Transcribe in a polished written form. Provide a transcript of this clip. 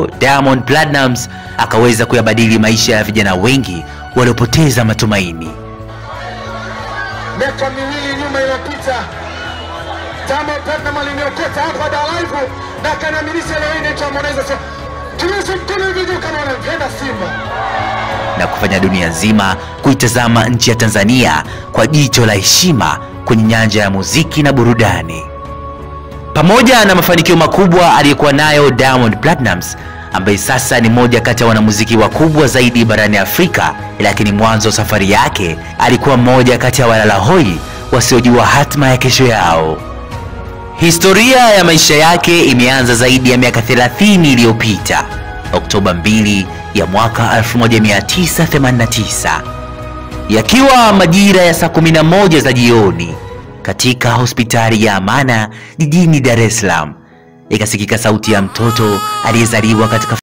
hapo Diamond Platnumz akaweza kuyabadili maisha ya vijana wengi waliopoteza matumaini. Miaka miwili nyuma iliyopita Diamond Platnumz aliniokota hapa Dar Live na akaniaminisha leo hii naitwa Harmonize. Tunyoshe mkono hivi juu kama unampenda Simba. Na kufanya dunia nzima kuitazama nchi ya Tanzania kwa jicho la heshima kwenye nyanja ya muziki na burudani. Pamoja na mafanikio makubwa aliyokuwa nayo Diamond Platnumz, ambaye sasa ni moja kati ya wanamuziki wakubwa zaidi barani Afrika, lakini mwanzo wa safari yake alikuwa mmoja kati ya walala hoi wasiojua hatma ya kesho yao. Historia ya maisha yake imeanza zaidi ya miaka 30 iliyopita, Oktoba 2 ya mwaka 1989, yakiwa majira ya saa 11 za jioni, katika hospitali ya Amana jijini Dar es Salaam, ikasikika sauti ya mtoto aliyezaliwa katika